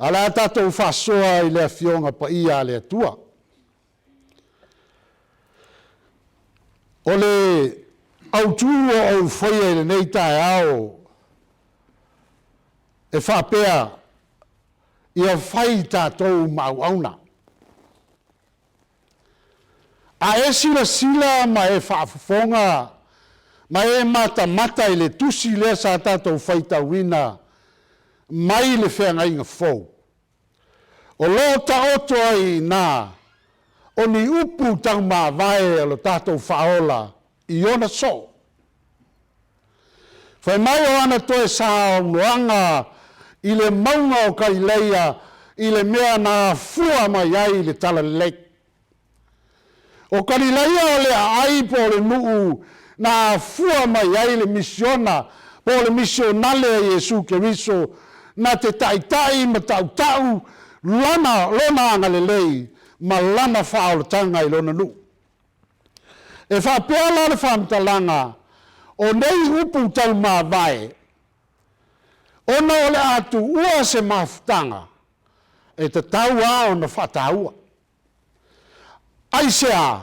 Ae o le a tatou faasoa i le Afioga Paia a le Atua. O le autu ua ou faia i lenei taeao e faapea, ia fai tatou ma auauna. A e silasila ma e faafofoga ma e matamata i le tusi lea sa tatou faitauina mai le Feagaiga Fou, o lo o taoto ai i ina o ni upu taumavae a lo tatou Faaola i ona soo. Fai mai o ana toe saunoaga i le mauga o Kalileia i le mea na afua mai ai le talalelei. O Kalileia o le aai po o le nuu na afua mai ai le misiona po o le misionale a Iesu Keriso na te taitai ma tautau lana, lona agalelei ma lana faaolataga i lona nuu. E faapea la le faamatalaga, o nei upu taumavae, ona o le a tuua se mafutaga, e tatau lava ona faataua. Aisea?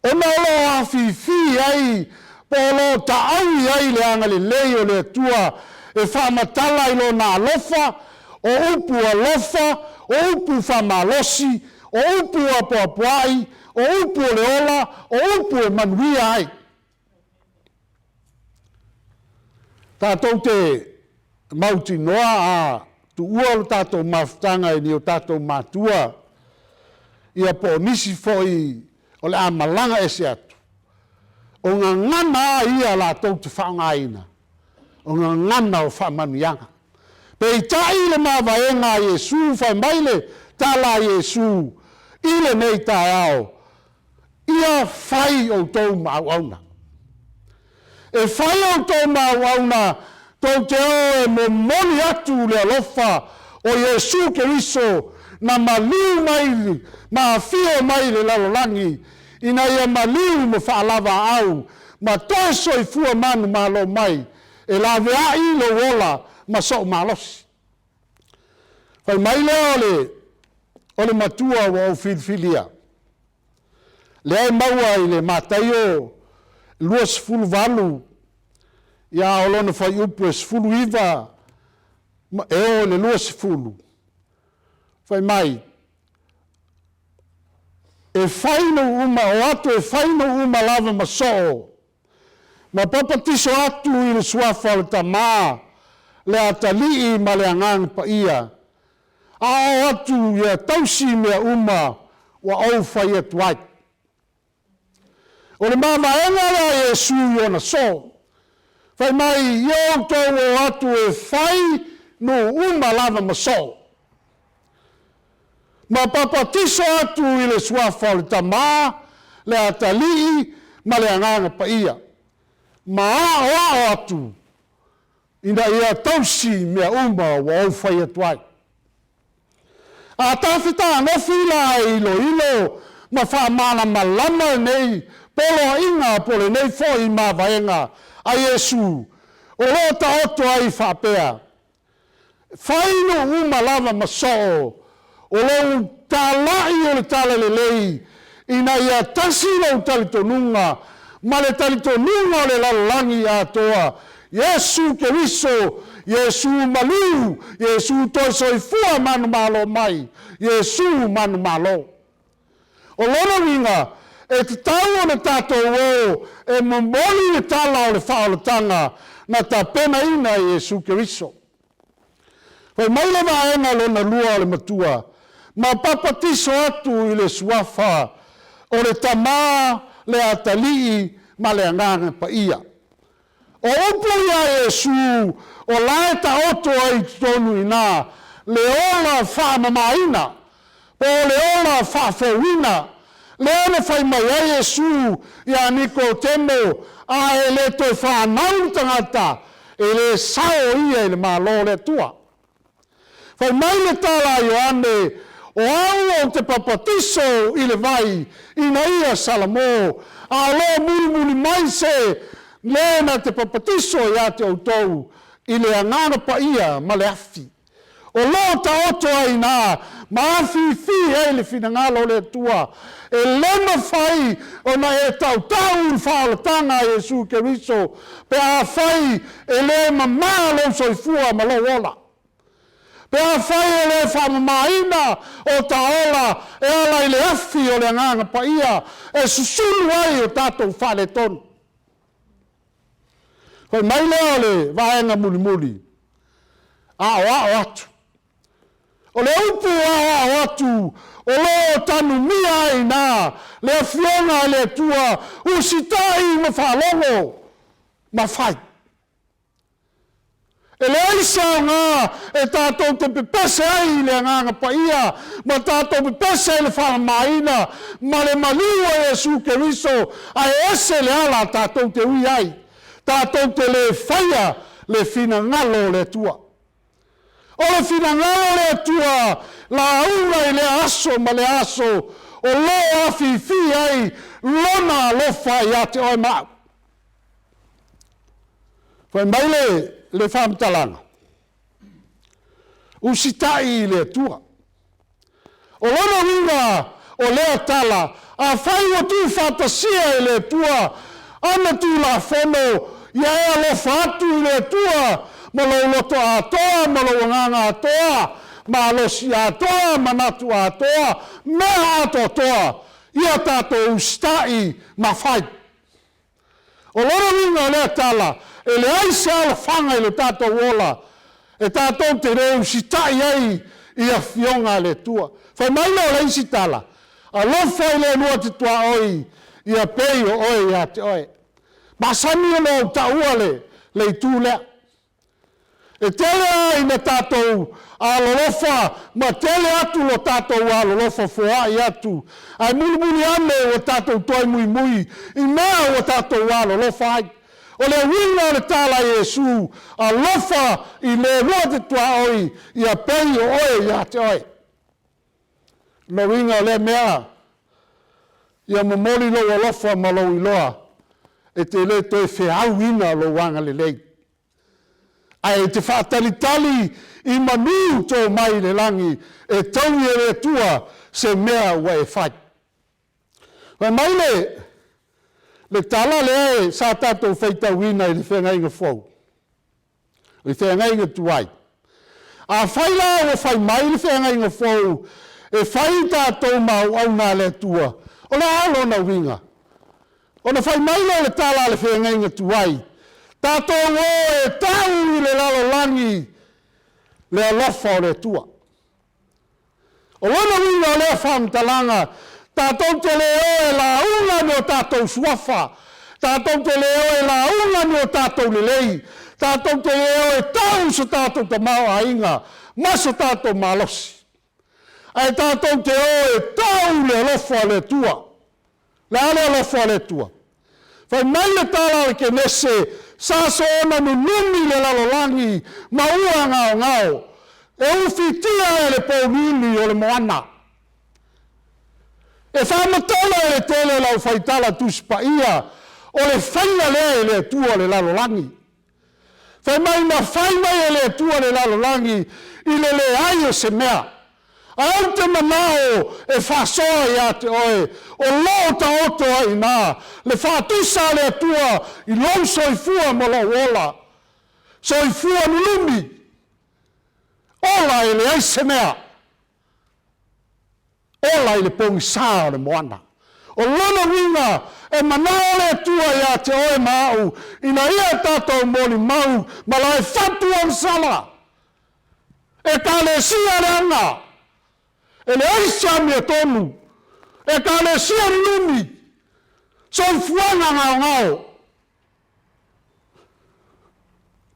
Ona o lo o afifi ai po o lo o taaui ai le agalelei o le Atua e faamatala i Lona alofa, o upu alofa, o upu faamalosi, o upu apoapoai, o upu o le ola, o upu e manuia ai. Tatou te mautinoa a tuua lo tatou mafutaga i ni o tatou matua, ia po o nisi foi o le a malaga ese atu, o gagana lava ia latou te faaaogaina, o gagana o faamanuiaga. Peitai le mavaega a Iesu, fai mai le tala a Iesu i lenei taeao, ia fai outou ma auauna. E fai outou ma auauna tou te o e momoli atu le alofa o Iesu Keriso na maliu mai ma afio mai i le lalolagi ina ia maliu ma faalavaau ma toe soifua manumalo mai e laveai lou ola ma sou malosi. Fai mai lea o le, o le matua ua ou filifilia, lea e maua i le Mataio 28, ia a o lona fuaiupu e 19 e oo i le 20, fai mai, e fai nuu uma, o atu e fai nuu uma lava ma soo, ma papatiso atu i le suafa o le Tama, le Atalii ma le Agaga Paia, a o atu ia tausi mea uma ua ou fai atu ai. O le mavaega lea a Iesu i ona soo, fai mai, ia outou o atu e fai nuu uma lava ma soo, ma papatiso atu i le suafa o le Tama, le Atalii ma le Agaga Paia, ma aoao atu ina ia tausi mea uma ua ou fai atu ai. A tafetanofi la e iloilo ma faamalamalama lenei poloaiga po o lenei foi mavaega a Iesu, o lo o taoto ai faapea, Fai nuu uma lava ma soo o lou talai o le talalelei ina ia tasi lou talitonuga ma le talitonuga o le lalolagi atoa, Iesu Keriso, Iesu maliu, Iesu toe soifua manumalo mai, Iesu manumalo. O lona uiga, e tatau ona tatou o e momoli le tala o le faaolataga na tapenaina e Iesu Keriso. Fai mai le vaega lona lua o le matua, ma papatiso atu i le suafa o le Tama, le Atalii ma le Agaga Paia. O upu ia a Iesu o la e taoto ai i totonu i ina le ola faamamaina, po o le ola faafouina, lea na fai mai ai Iesu iā Nikotemo, A e le toe fanau le tagata, e le sao ia i le Malo o le Atua. Fai mai le tala a Ioane, O au ou te papatiso i le vai ina ia salamo, a o lo o mulimuli mai se le na te papatiso ia te outou i le Agaga Paia ma le afi. O lo o taoto ai i ina ma afifi ai le finagalo o le Atua, e le mafai ona e tautau i le faaolataga a Iesu Keriso pe afai e le mamā lou soifua ma lou ola. Pe afai e le faamamāina o ta ola e ala i le afi o le Agaga Paia e susulu ai o tatou faaletonu. Fai mai lea o le vaega mulimuli, aoao atu. O le upu aoao atu o lo o tanumia ai i ina le Afioga a le Atua, usitai ma faalogo ma fai. E leai se aoga e tatou te pepese ai i le Agaga Paia ma tatou pepese ai i le faamamaina ma le maliu o Iesu Keriso, ae ese le ala tatou te ui ai, tatou te le faia le finagalo o le Atua. O le finagalo o le Atua, lauga i lea aso ma lea aso, o lo o afifi ai Lona alofa ia te oe ma au. Fai mai le faamatalaga, usitai i le Atua. O lona uiga o lea tala, afai ua tuufaatasia e le Atua ana Tulafono, ia e alofa atu i le Atua ma lou loto atoa, ma lou agaga atoa, malosi atoa, manatu atoa, mea atoatoa, ia tatou usitai ma fai. O lona uiga o lea tala, e leai se alofaga i lo tatou ola, e tatou te le usitai ai i afioga a le Atua. Fai mai lea o le isi tala, alofa i le lua te tuaoi, ia pei o oe ia te oe. Masani ona ou taua le itu lea. E tele lava ina tatou alolofa ma tele atu lo tatou alolofa foai atu, ae mulimuli ane ua tatou toe muimui i mea ua tatou alolofa ai. O le uiga o le tala a Iesu, alofa i le lua te tuaoi, ia pei o oe ia te oe. O le uiga o lea mea, ia momoli lou alofa ma lou iloa, e te le toe feauina lou agalelei, ae e te faatalitali i manu to mai le lagi e taui e le Atua se mea ua e fai. Fai mai le tala lea sa tatou faitauina i le Feagaiga Fou, le Feagaiga Tuai. Afai la ua fai mai le Feagaiga Fou e fai tatou ma auauna a le Atua, o le a lona uiga? Ona fai mai lea o le tala a le Feagaiga Tuai, tatou o e tau i le lalolagi le alofa o le Atua. O lona uiga o lea faamatalaga, tatou te le o e lauga ni o tatou suafa, tatou te le o e lauga ni o tatou lelei, tatou te le o e tau so tatou tamaoaiga ma so tatou malosi, ae tatou te o e tau le alofa o le Atua. Le a le alofa o le Atua? Fai mai le tala a le Kenese, sa soona nunumi le lalolagi ma ua gaogao, e ufitia e le pouliuli o le moana. E faamatala e le tele o le aufaitala Tusi Paia, o le faiga lea e le Atua o le lalolagi. Fai mai na fai mai e le Atua le lalolagi i le leai o se mea. Ae ou te manao e faasoa ia te oe, o lo o taoto ai i ina le faatusa a le Atua i lou soifua ma lou ola. Soifua lulumi, ola e leai se mea, ola i le pogisa o le moana. O lona uiga, e manao le Atua ia te oe ma au, ina ia tatou molimau ma lae fatu agasala, Ekalesia leaga, e leai se amiotonu, Ekalesia lulumi, soifuaga gaogao,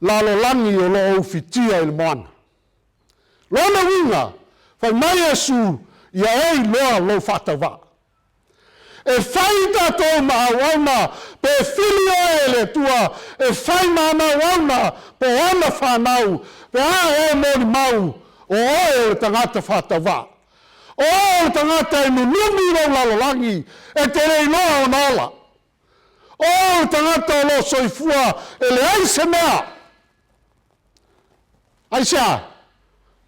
lalolagi o lo o ufitia i le moana. Lona uiga, fai mai Iesu, ia e iloa lou faatauvaa. E fai tatou ma auauna, pe fili oe e le Atua, e fai ma ana auauna, po o ana fanau, pe a e molimau, o oe o le tagata faatauvaa. O oe o le tagata e nunumi i lou lalolagi, e te le iloa ona ola. O oe o le tagata o lo o soifua e leai se mea. Aisea?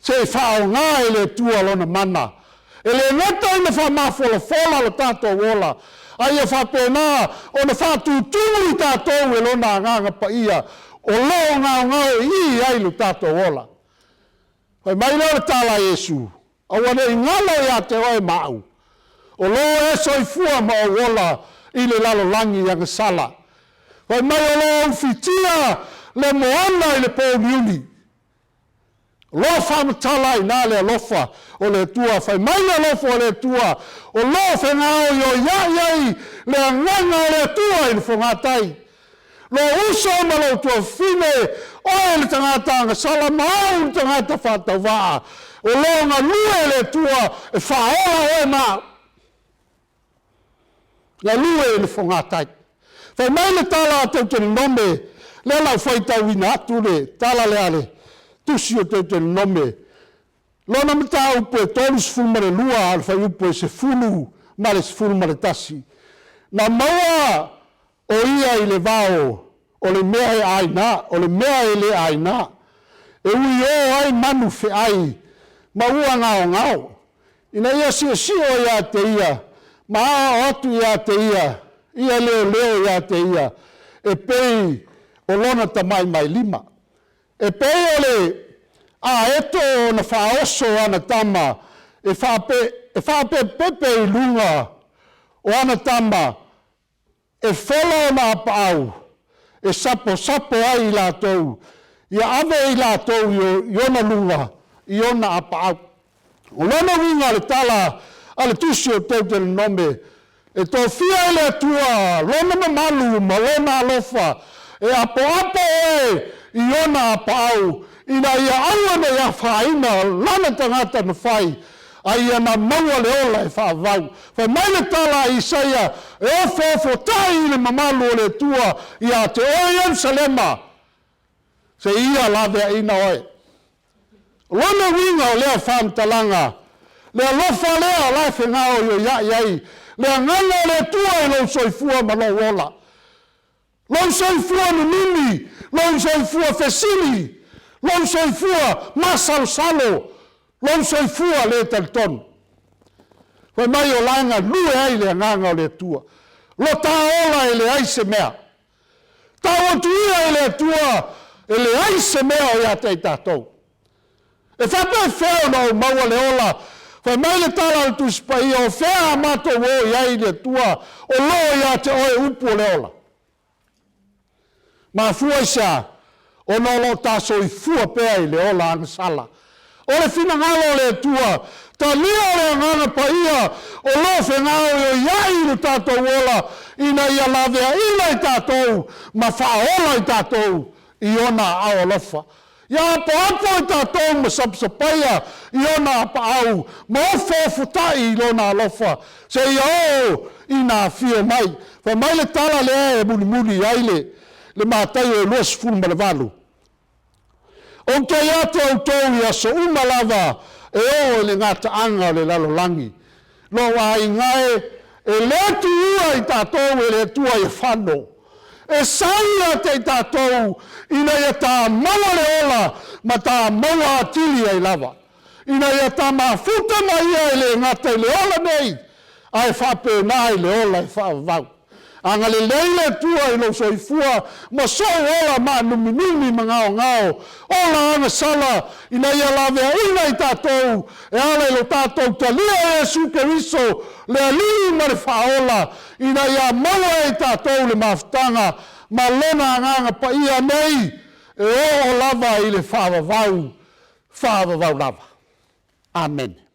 Se i faaaogā e le Atua Lona mana, e le gata ina faamafolafola lo tatou ola, a ia faapena ona faatutumu i tatou e Lona Agaga Paia o lo o gaogaoii ai lo tatou ola. Fai mai lea o le tala a Iesu, aua ne i galo ia te oe ma au, o lo o e soifua ma ou ola i le lalolagi agasala. Fai mai o lo o ufitia le moana i le pouliuli. O lo o faamatala ai i ina le alofa o le Atua. Fai mai le alofa o le Atua, o lo o fegaoioiai ai le agaga o le Atua i le fogatai. Lou uso ma lou tuafafine, oe le tagata agasala ma au le tagata faatauvaa, o lo o galue le Atua e faaola oe ma au. Galue i le fogatai. Fai mai le tala a Teutelonome, lea o le a ou faitauina atu le tala lea a le tusi o Teutelonome, lona mataupu e 32 a o le fuaiupu e 10 ma le 11. Na maua o ia i le vao o le mea e aina, o le mea e le aina, e uiō ai manu feai ma ua gaogao, ina ia siosio ia te ia ma aoao atu ia te ia, ia leoleo ia te ia, e pei o lona tamatamailima. E pei o le aeto ona faaoso ana tama, e faapepepe i luga o ana tama, e fola ona apaau, e saposapo ai i latou, ia ave i latou i ona luga, i ona apaau. O lona uiga o le tala a le tusi o Teutelonome, e tofia e le Atua lona mamalu ma lona alofa e apoapo oe i ona apaau, ina ia aua ne i afaina lana tagata na fai, a ia na maua le ola e faavavau. Fai mai le tala a Isaia, e ofoofotai i le mamalu o le Atua ia te oe Ierusalema, seia laveaina oe. O lona uiga o lea faamatalaga, le alofa lea o la e fegaoioiai ai le agaga o le Atua i lou soifua ma lou ola. Lou soifua nunumi, lou soifua fesili, lou soifua masalosalo, lou soifua le talitonu. Fai mai o la e galue ai le agaga o le Atua. Lo ta ola e leai se mea. Tau atu ia i le Atua, e leai se mea o ia te i tatou. E faapefea ona ou maua le ola? Fai mai le tala a le Tusi Paia, o fea a matou o i ai le Atua, o lo ia te oe upu o le ola. Mafua i se a? Ona o lo o ta soifua pea i le ola agasala. O le finagalo o le Atua, talia le Agaga Paia o lo o fegaoioiai i lo tatou ola, ina ia laveaina i tatou ma faaola i tatou i ona aao alofa. Ia apoapo i tatou ma sapasapaia i ona apaau ma ofoofotai i lona alofa, seia oo ina afio mai. Fai mai le tala lea e mulimuli ai le, le Mataio e 28. Ou te ia te outou i aso uma lava e oo i le gataaga o le lalolagi. Lou aiga e, e le tuua i tatou e le Atua ia fano. E sau ia te i tatou ina ia ta maua le ola ma ta maua atili ai lava. Ina ia ta mafuta ma ia e le gata i le ola nei, ae faapena i le ola e faavavau. Agalelei le Atua i lou soifua ma sou ola maanuminumi ma gaogao, ola agasala, ina ia laveaina i tatou e ala i lo tatou talia o Iesu Keriso, le Alii ma le Faaola, ina ia maua e i tatou le mafutaga ma Lona Agaga Paia nei e oo lava i le faavavau, faavavau lava. Amene.